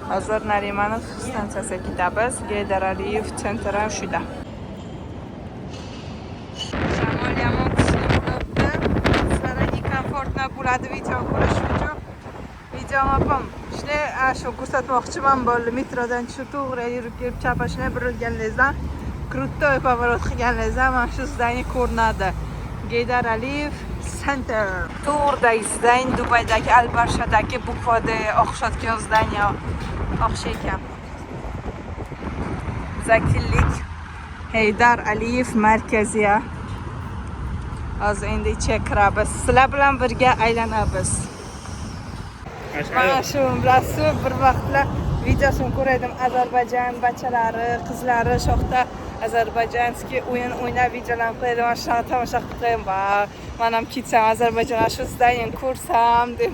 Hozir Narimanov stansiyasiga ketamiz. Geydar Aliyev Center ham shuda. Shamol yomon kuchli bo'libdi. Sizlarga некомфортно bo'ladi video ko'rish uchun. Videoni opam shunday shu ko'rsatmoqchiman bo'ldi. Metrodan tushib to'g'ri yurib kelib chapa shunday burilganingizdan крутой поворот qilganingizdan mana shu zdание ko'rinadi. Geydar Aliyev Center. To'g'ridagi zdание Dubaydagi Al-Barshadagi буква D o'xshatgan zdание o'xshaykan. Zakillik Heydar Aliyev markaziya. Hozir endi ichiga kiramiz. Sizlar bilan birga aylanamiz. Mana shu bilasizmi, bir vaqtlar videosini ko'raydim Ozarbayjon bachalari, qizlari shoxda озербайджанский o'yin o'ynab videolarni qo'yadi. Mana shunaqa tomosha qilib qo'yaman. Va, man ham ketsam Ozarbayjonga shu здание ko'rsam deb.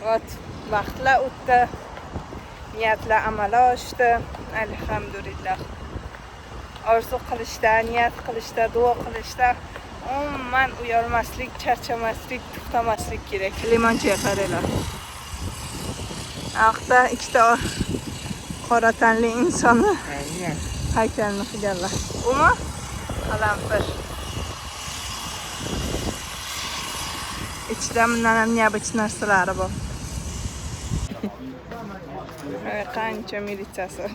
Вот, vaqtlar o'tdi. Niyatlar amalga oshdi. Alhamdulillah. Orzu qilishda, niyat qilishda, duo qilishda umuman uyalmaslik, charchamaslik, to'xtamaslik kerak. Limonchaga qaranglar. Aqda ikkita qora tanli insonni haykalini qilganlar. Umi? Qalampir. Ichida bundan ham необычный narsalari bor. Qancha militsiyasi.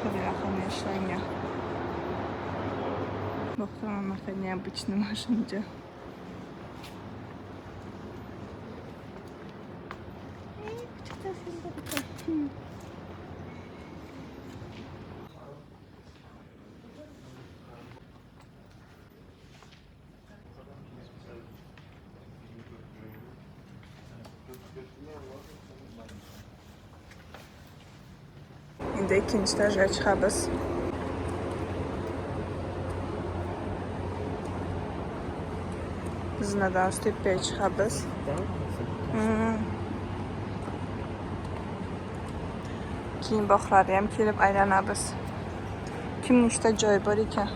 Qaranglar, qanday ishlangan. Boqsa, bunaqa необычный mashincha. Endi ikkinchi etajga chiqamiz. Zinadan tepaga chiqamiz. Keyin bog'larga ham kelib aylanamiz. Kim nechta joy bor ekan.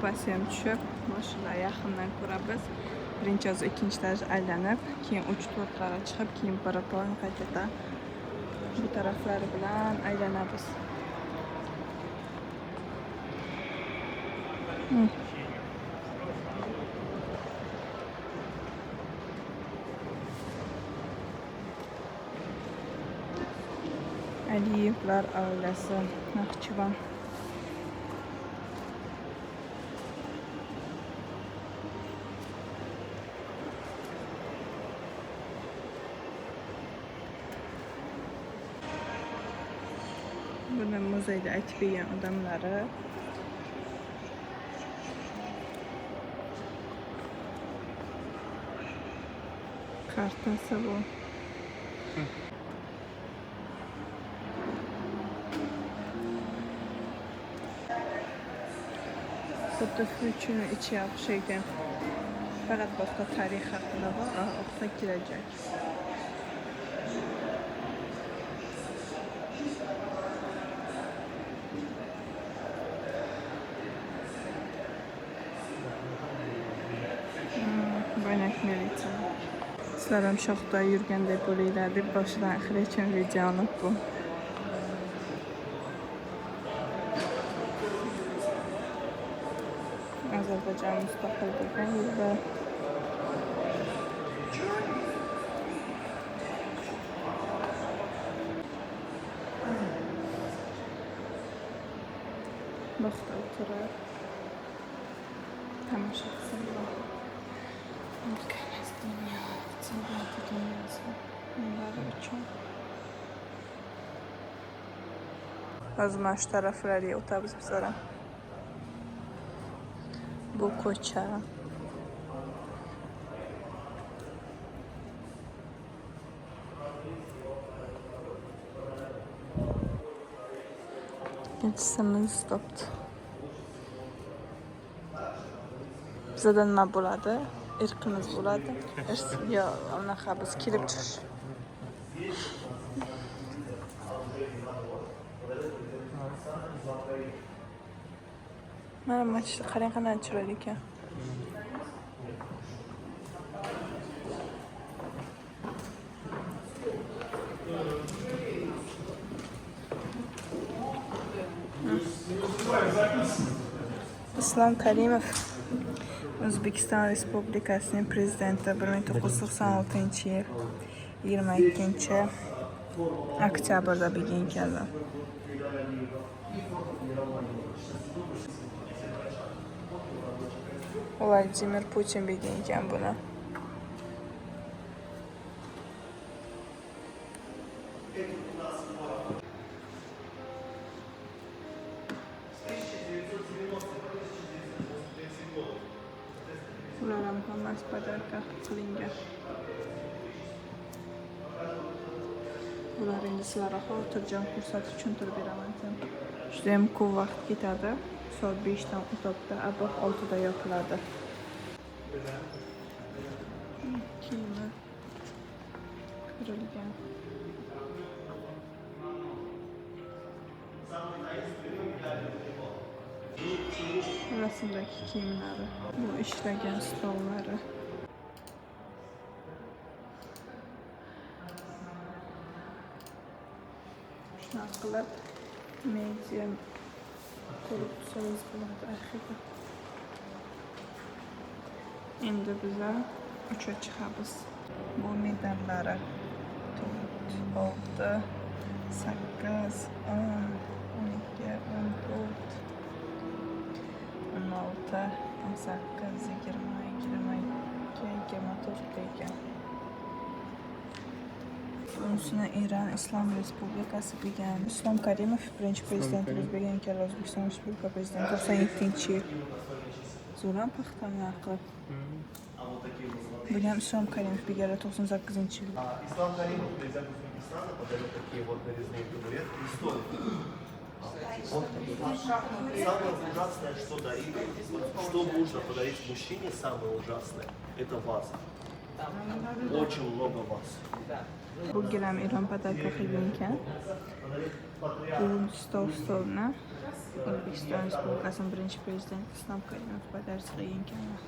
Pastga ham tushib, mashina yaqindan ko'ramiz. Birinchi hozir ikkinchi etaj aylanib, keyin 3-4 qara chiqib, keyin parapon qaytadan bu taraflari bilan aylanamiz. Aliyevlar oilasi Naxchivan. Buni muzeyda aytib bergan odamlari. Kartasi bu. Xuddi future'ni ichiga o'xshaygan. Faqat boshqa tarix haqida bor, oqsa kelajak. Baynak militsiya. Sizlar ham shoxda yurgandek bo'linglar deb boshidan oxirigacha videoni bu. Ozarbayjon mustaqil bo'lgan yilda. Bog'da o'tirib tomosha qilsa bo'ladi. Ulkanimiz dunyo, iqtisodiyoti dunyosi ular uchun. Hozir mana shu taraflarga o'tamiz bizlar ham. Bu ko'cha. Elchisimiz topdi. Bizada nima bo'ladi? Irqimiz bo'ladi. Irs yo unaqa biz kelib chiqish. Mana masjid qarang qanday chiroyli ekan. Islom Karimov O'zbekiston Respublikasining prezidenti 1996-yil 22 oktyabrda bugun keldi. Vladimir Putin bergan ekan buni. Ular ham hammasi подарка qilingan. Bular endi sizlarga xotirjam ko'rsatib tushuntirib beraman. Judayam ko'p vaqt ketadi. Soat 5 dan o'tibdi, aboh 6 da yopiladi. Kiyimi kirilgan. Rasmdagi kiyimlari, bu ishlagan stollari. Shunaqa qilib media ko'rib tursangiz bo'ladi arxivi. Endi biza 3 chiqamiz. Bu medallari 4, 6, 8, 10, 12, 14, 16, 18, 20, 22, 24 ekan. Bunisini Eron Islom Respublikasi bergan. Islom Karimov birinchi prezidentimiz bergan ekanlar, O'zbekiston Respublika prezidenti 97-yil. Zo'ram paxta qilib. Bugun Islom Karimov berganlar 98-yil. Ислам Каримов, президент Узбекистана, подарил такие вот нарезные табуретки и столики. Вот самое ужасное, что дарили, вот что можно подарить мужчине, самое ужасное, это ваза. Очень много ваз. Bu gilam Eron подарка qilgan ekan. Bu stolni O'zbekiston Respublikasining birinchi prezidenti Islom Karimov подарка qilgan ekanlar.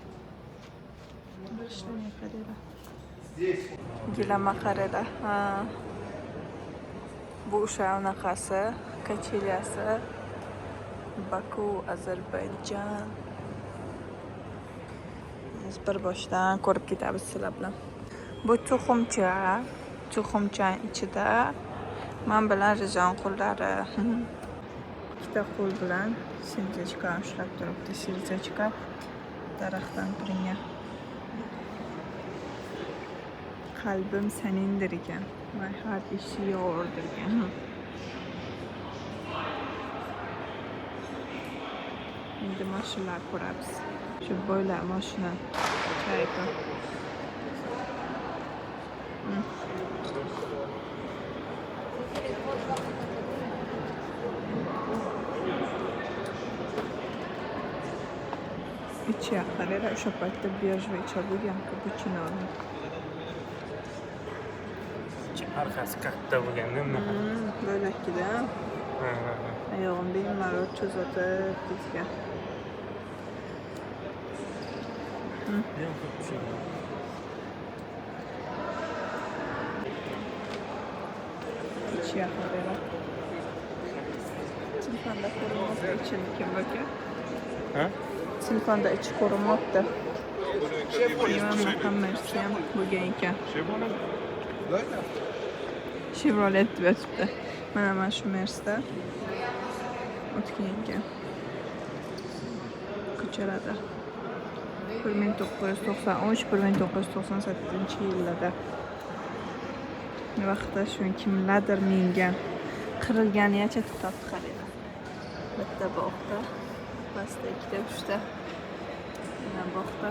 Qaranglar. Gilamga qaranglar. Ha. Bu o'sha unaqasi, kachelyasi. Baku, Ozarbayjon. Biz bir boshdan ko'rib ketamiz sizlar bilan. Bu tuxumcha, tuxumcha ichida men bilan Rizon qo'llari. Ikkita qo'l bilan serjachka ushlab turibdi. Serjachka daraxtdan qilingan. Qalbim senindir ekan. My heart is yours ekan. Endi mashinalar ko'ramiz. Shu boylar mashina. Chayka. Ichi qaranglar, o'sha paytda bejovый icha bo'lgan kapuchinoni. Arkasi katta bo'lganda bunaqa. Bo'lakida. Oyog'im bemalol cho'zatib ketgan. Ichi qaranglar. Telefonda ko'rinmoqda ichini kim aka? Ha? Telefonda ichi ko'rinmoqda. Mana hammasi ham bo'lgan ekan. Chevrolet deb yotibdi. Mana shu Mersda o'tgan ekan. Ko'chalarda. 1993-1998 yillarda. Vaqtda shuni kimlardir mingan. Qirilganigacha to'xtatib qaranglar. Bitta bog'da, pastda ikkita, uchta. Mana bog'da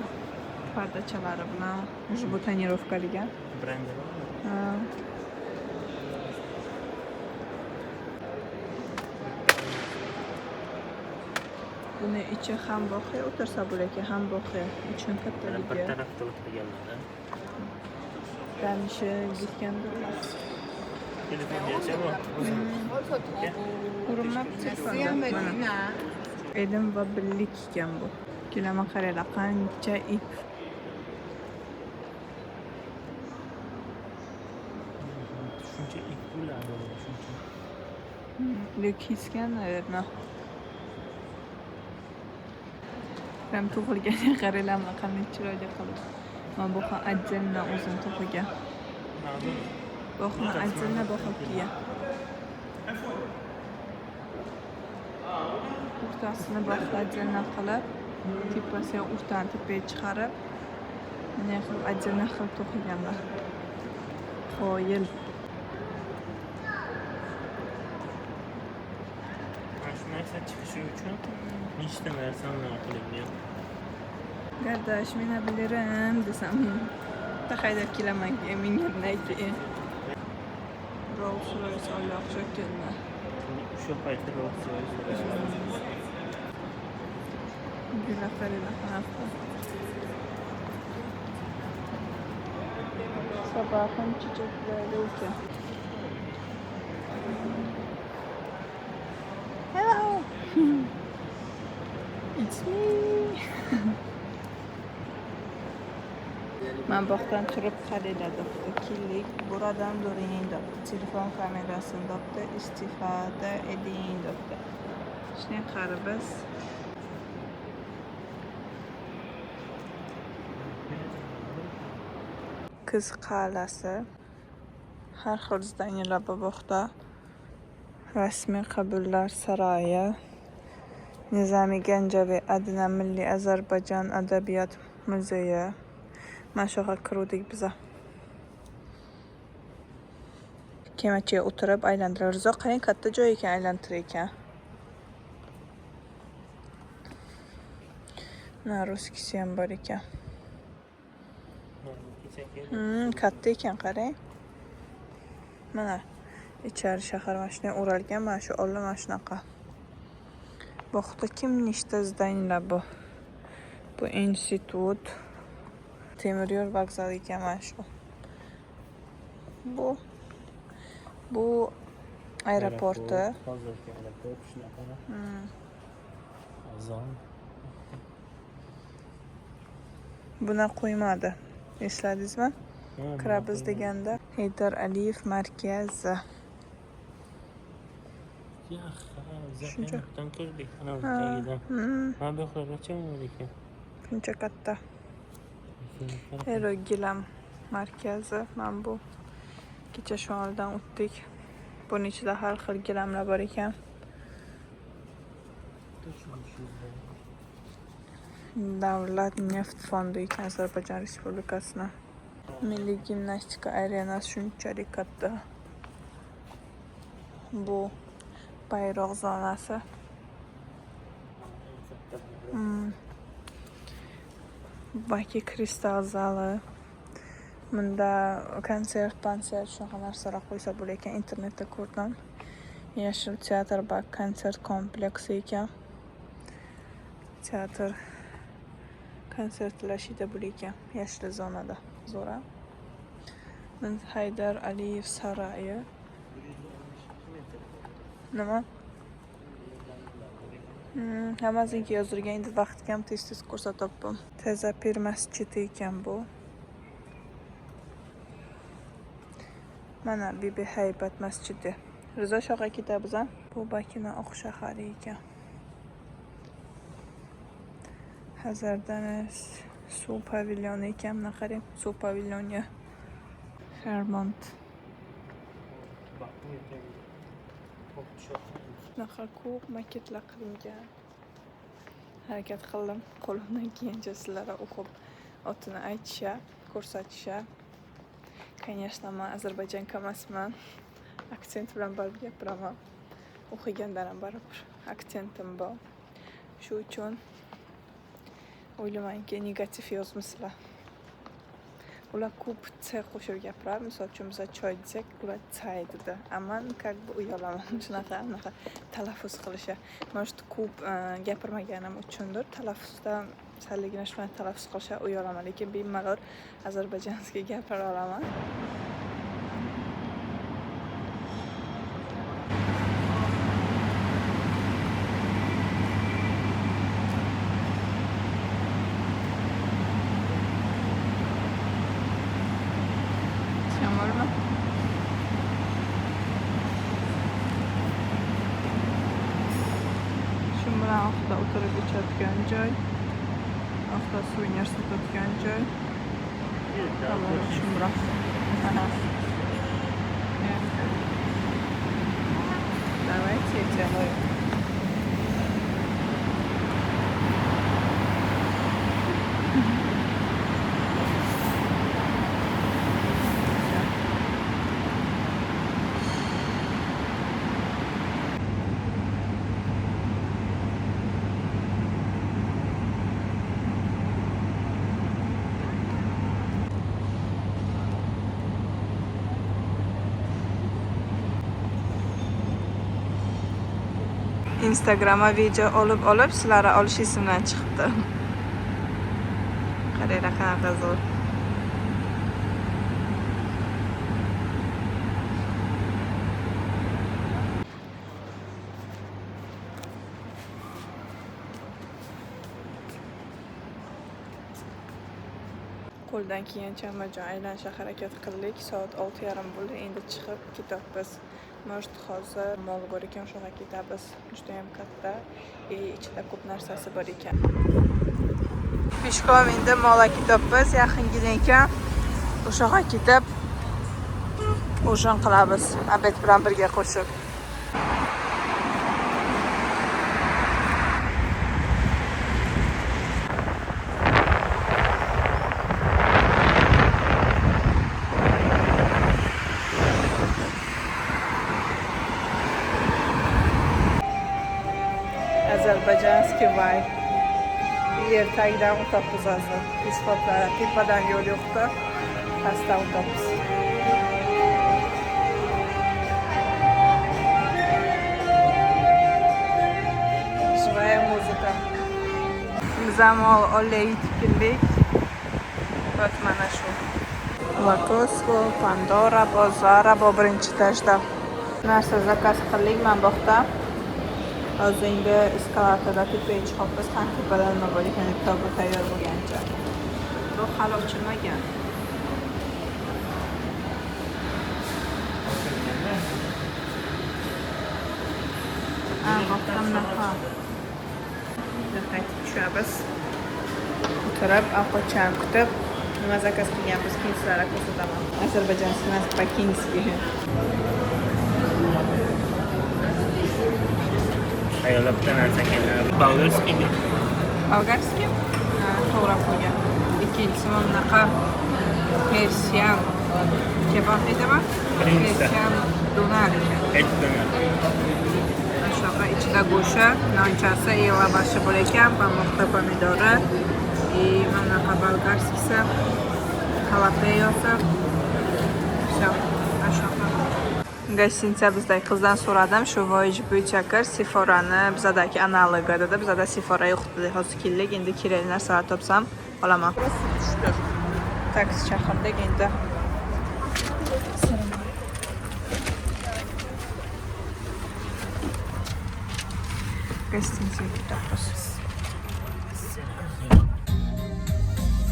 pardachalari bilan уже bu tonirovkaligan. Brendi. Ha. Buni ichi ham bog'cha o'tirsa bo'lar ham bog'cha. Ichini kattaligi. Bir tarafda o'tirganlar. Danishi ketgandirlar. Telefongacha bu. Ko'rinmabdi telefonda. Mana. Ilm va billik ekan bu. Gilama qaranglar, qancha ip. Shuncha ip bo'ladi, shuncha. Kesgan, наверное. Ham to'qilganiga qaranglar, qanday chiroyli qilib. Mana bu ham отдельно o'zini to'qigan. Bog'ni отдельно bog'ib kiygan. O'rtasini bog'ni отдельно qilib, tepasiga o'rtani tepaga chiqarib, bunday qilib отдельно qilib to'qiganlar. Qoyil. Mana shu narsa chiqishi uchun nechta narsani qilingan. Qardaş, men bilirim desam, bitta haydab kelaman mingandan keyin. Rolls Royce olloh shokilni. O'sha paytda Rolls Royce. Gullar qaranglar qanaqa. Sabahın çiçekleri ekan. Hello. It's me. Man bog'dan turib qaranglar debdi. Keldik, buradan during debdi. Telefon kamerasini debdi, istifada eding debdi. Shunday qarab biz Qiz qal'asi. Har xil zdaniylar bu bog'da. Rasmiy qabullar saroyi. Nizamiy Ganjaviy adına Milliy Ozarbayjon adabiyot muzeyi. Mana shu yoqqa kiruvdik biza. Kemachaga o'tirib aylantirib. Rizo qarang, katta joy ekan, aylantirar ekan. Mana ruskisi ham bor ekan. Katta ekan, qarang. Mana ichari shahar mana shunday o'ralgan, mana shu olla mana shunaqa. Bog'da kim nechta zdaniylar bu. Bu institut. Temir yo'l vokzali ekan mana shu. Bu aeroporti. Hozirgi aeroport shunaqa. Azon. Buni qo'ymadi. Esladingizmi? Kiramiz deganda Heydar Aliyev markazi. Shuncha ko'rdik. Ana tagidan. Mana bu yoqlar necha ekan? Shuncha katta. Aerogilam markazi. Mana bu. Kecha shu oldidan o'tdik. Buning ichida har xil gilamlar bor ekan. Davlat neft fondi ekan Ozarbayjon Respublikasini. Milliy gimnastika arenasi shunchalik katta. Bu bayroq zonasi. Baki kristal zali. Bunda konsert, konsert shunaqa narsalar qo'ysa bo'lar ekan, internetda ko'rdim. Yashil teatr va konsert kompleksi ekan. Teatr konsertlar ishida bo'lar ekan, yashil zonada. Zo'ra. Haydar Aliyev saroyi. Nima? Hammasiniki yozilgan, endi vaqt kam, tez-tez ko'rsatyapman. Tezapir masjidi ekan bu. Mana Bibi Haybat masjidi. Rizo shohga ketamiz a? Bu Bakina Oq shahari ekan. Hazardan suv pavilyoni ekan, mana qarang, suv pavilyoni. Fairmont. Shunaqa ko'p maketlar qilingan. Harakat qildim, qo'limdan kelgancha sizlarga o'qib otini aytisha, ko'rsatisha. Конечно, men ozarbayjonka emasman. Aksent bilan baribir gapiraman. O'qigandan ham baribir aksentim bor. Shu uchun o'ylamanki, negativ yozmaysizlar. Ular ko'p ts qo'shib gapiradi. Misol uchun biz choy desak, ular chay dedi. Aman как бы uyalaman shunaqa anaqa talaffuz qilishi. Может, ko'p gapirmaganim uchundir. Talaffuzda salligina shunaqa talaffuz qilishga uyalaman, lekin bemalol ozarbayjonskiy gapira olaman. sotadigan joy. Avto suvenir sotadigan joy. Tamam, tushunroq. Aha. Давайте делаем. Instagram'a video olib olib sizlarga olish esimdan chiqibdi. Qaranglar qanaqa zo'r. Qo'ldan kelgancha hamma joy aylanishga harakat qildik. Soat 6:30 bo'ldi. Endi chiqib ketyapmiz. Может, hozir mol bor ekan, o'sha ketamiz. Juda ham katta, ichida ko'p narsasi bor ekan. Пешком endi molga ketyapmiz, yaqingina ekan. O'sha ketib ужин qilamiz, обед bilan birga qo'shib. Азербайджанский vibe. Yer tagidan o'tyapmiz hozir. Пешеход lar, tepadan yo'l yo'qda. Pastdan o'tyapmiz. Живая музыка. Biz ham olga yetib keldik. Вот mana shu. Latosco, Pandora, Bozora bu birinchi etajda. Narsa заказ qildik man bu yoqda. Hozir endi eskalatorda tepaga chiqyapmiz. Qani tepada nima bor ekan deb to'g'ri tayyor bo'lgancha. Bu hali ochilmagan. Ha, bu bunaqa. Endi qaytib tushamiz. O'tirib, ovqatchani kutib, nima заказ qilganmiz, keyin sizlarga ko'rsataman. Азербайджанский emas, бакинский. Ayollar bitta narsa keladi. Болгарский. Болгарский? Ha, to'g'rab qo'ygan. Ikkinchisi mana bunaqa persian kebab edimi? Birinchisi. Persian donar ekan. Et donar. Mana shunaqa ichida go'shti, nonchasi, lavashi bo'lar ekan, pamoqda pomidori, и mana bunaqa болгарский si, xalapeyosi. Всё, mana shunaqa. Гостиница bizdagi qizdan so'radim, shu Voyage Boutique Sephora'ni bizadagi analogi dedi. Bizada Sephora yo'q dedi. Hozir keldik, endi kerakli narsalar topsam olaman. Taksi chaqirdik endi. Гостиница ga ketyapmiz.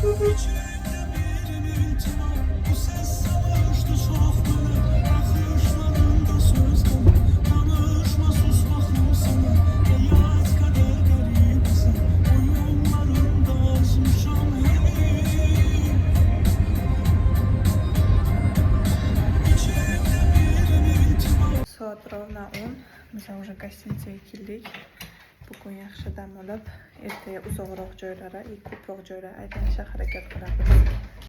İçimde bir intiba, bu ses savaştı çox mənə. Baxışlarında söz qalır, danışma sus baxım sənə. Həyat qədər qəribsən, oyunlarında azmışam hep. İçimde bir intiba. Soat ровно 10. Biz уже гостиница ga keldik. Bugun yaxshi dam olib, ertaga uzoqroq joylara, ko'proq joylar aylanishga harakat qilamiz.